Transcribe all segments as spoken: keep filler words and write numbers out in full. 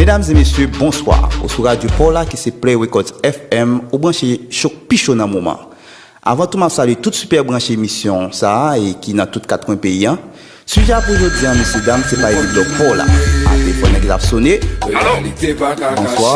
Medam e mesye, bonswa. Ou sou radyo pa w la ki se Play Records F M, ou branche chok pi cho nan moman. Avan tou, m ap salye tout sipè branche emisyon sa a e ki nan tout kat kwen peyi a. Sijè a pou jodi a, mesye dam, se pa epi blòk pa w la. A, telefòn nan ki t ap sone. Alo? Bonswa.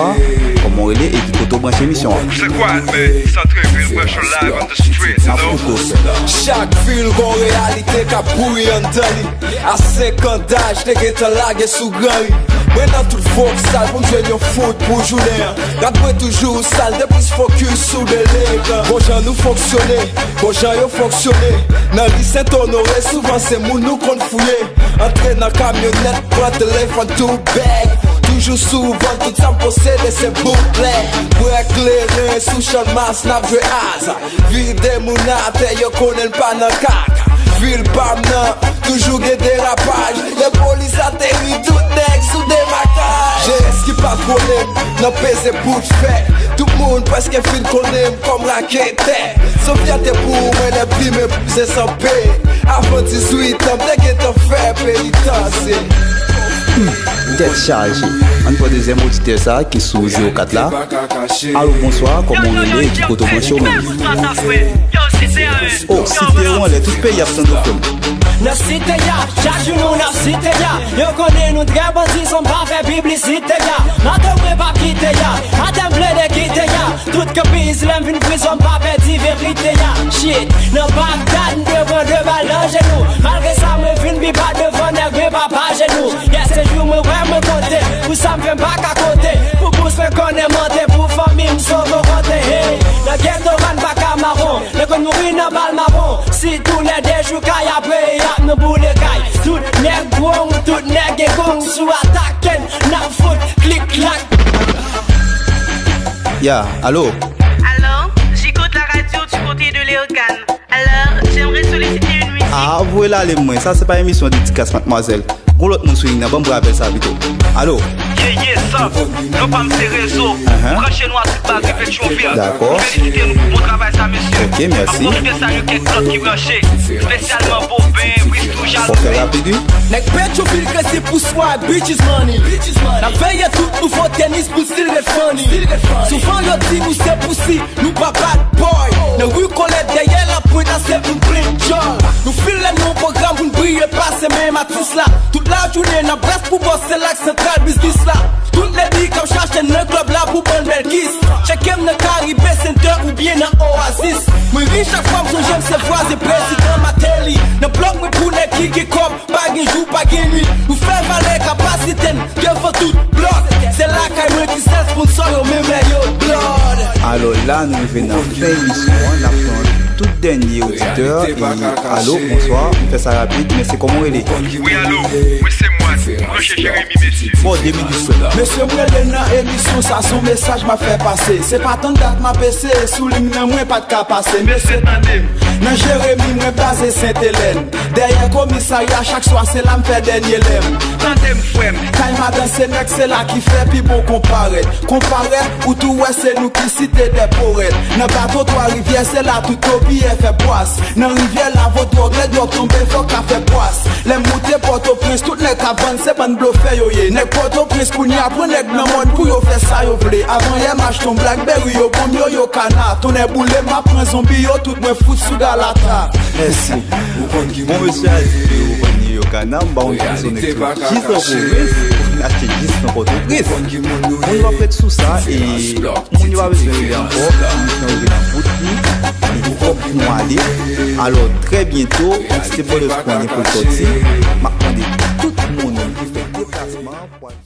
Kòman w rele e ki kote w branche emisyon an? Se kwa, men, Santrevil, branch live on the street, you know? N ap koute w, frè. Chak vil gon reyalite k ap bouyi anndan li. A senk an daj, te gentan lage sou gran ri. Mwen nan tout voksal pou m jwenn yon fout pou jounen an. Rad mwen toujou sal, de plis fokis sou delegan. Bon jan nou fonksyone, bon jan yo fonksyone. Nan ri Sent Onore, souvan se moun nou konn fouye. Antre nan kamyonèt, pran telefòn tou bèg. Toujou sou vant, tout sa m posede se bouklèt. Bwè kleren sou Channmas, n ap jwe aza. Vide moun atè, yo konnen l pa nan kaka. Vil pa m nan, toujou gen derapaj. Lè polis ateri, tout nèg sou demakaj. G S ki patwone m, nan peze bout fè. Tout moun prèske fin konnen m kòm raketè. Se yon fyète pou mwen lè plimen pouse san peye. Avan dizuit an, m te gentan fè penitansye. Tèt chaje. Ann pran dezyèm oditè sa a ki sou zewo kat la. Alo, bonswa, kòman w rele e ki kote w branche w menm? O, site w anlè, tout peyi ap tande w, frè m. Nan site a, chak jou nou nan site a. Yo konnen nou trè bandi, san m pa fè piblisite a. Nan tè mwen p ap kite a, atè m plede kite a. Tout kanpis lè m vin prizon, m pa pèdi verite a. Shit, nan Bagdad, m te pran de bal nan jenou. Malgre sa, mwen vin pi ba devan nèg, men pa pa jenou. Yes, se jou mwen wè mwen konte. Pou sa m fè m pa ka konte. Pou bous mwen konnen mante. Pou fanmi m sove kote. Hey, nan geto rann pa ka mawon. Nèg konn mouri nan bal mawon. Si tou lè de jou kay apre y ap nan boule kay. Tout nèg gwong, tout nèg gen gong. Si w atake n, n ap fout klik klak. Ya, alo. Alors, j'écoute la radio du côté de Lérgane. Alors, j'aimerais solliciter une musique. Ah, voye l ale mwen. Sa se pa emisyon dedikas, madmwazèl. Gon lòt moun sou liy nan, ban m pran apèl sa pito. Alo. Ye, ye, sa. Non pa m se Rezo. Ahan. Branche nou a tout baz Petyonvil. Dakò. Felisite nou pou bon travay sa, mesye. Ok, mèsi. M ap pwofite salye kèk lòt ki branche. Espesyalman Boben, Bristou, Jalou. Fò fè rapid, wi. Nèg Petyonvil krese pou swa, bitches money. N ap veye tout nouvo tenis pou stil ret funny. Souvan yo di nou se pousi. Nou pa bad boy. Nan ri Kolèt dèyè lapwent la se pou n plen djòl. Nou file nan yon pwogram pou n briye pase menm atis la. Tout lajounen n ap blas pou bòs se la k santral biznis la. Tout ledi k ap chache n nan klèb la pou ban n bèl kis. Tcheke m nan Karibe Center oubyen nan Oasis. Mwen ri chak fwa m sonje m se vwazen prezidan Martelly. Nan blòk mwen pou nèg ki gen kòb. Pa gen jou, pa gen nuit, nou fè valè kapasite n devan tout blòk. Se lakay mwen ki sèl sponsò yo, menm lè yo blood. Alò la, nou rive nan fen emisyon an, n ap pran tout dènye oditè. E, alo, bonswa, m fè sa rapid, men se kòman w rele? Wi, alo, mwen se Mwan, branche Jeremi, mesye. Bon, de minit sèlman. Mesye, m rele nan emisyon sa, se yon mesaj m ap fè pase. Se pa tann dat m ap eseye sou liy nan, mwen pa t ka pase. Mesye, tande m. Nan Jeremi, mwen baze Sent Elèn. Dèyè komisarya, chak swa se la m fè dènye lè m. Tande m, frè m. Kay madan se nèg, se la ki fè pi bon konparèt. Konparèt, ou tou wè se nou ki site dè porèt. Nan bato Twa Rivyè, se la tout topiyè fè bwas. Nan rivyè la vo dwòg, lè dwòg tonbe, fòk ka fè bwas. Lè m moute Pòtoprens, tout nèg k ap vann, se bann blofè yo ye. Nèg Pòtoprens kounye a pran nèg nan mòn pou yo fè sa yo vle. Avan yè m achte yon Blackberry, yo ban m yo, yo kana. Tonnè boule m, ap pran zonbi yo, tout mwen fout sou Galata. Mèsi. Bon, mesye a di ke ou vann New York a nan, m ba w yon ti sou Nèg Street jis nan pwovens, ou vin achte jis nan Pòtoprens. Moun yo ap ret sou sa, e moun yo pa bezwen rele ankò, emisyon rive nan bout li, e fòk nou ale. Alò, trè byento, Mister Paul Espoir gen pou l sòti, m ap mande tout moun ki fè deplasman pou al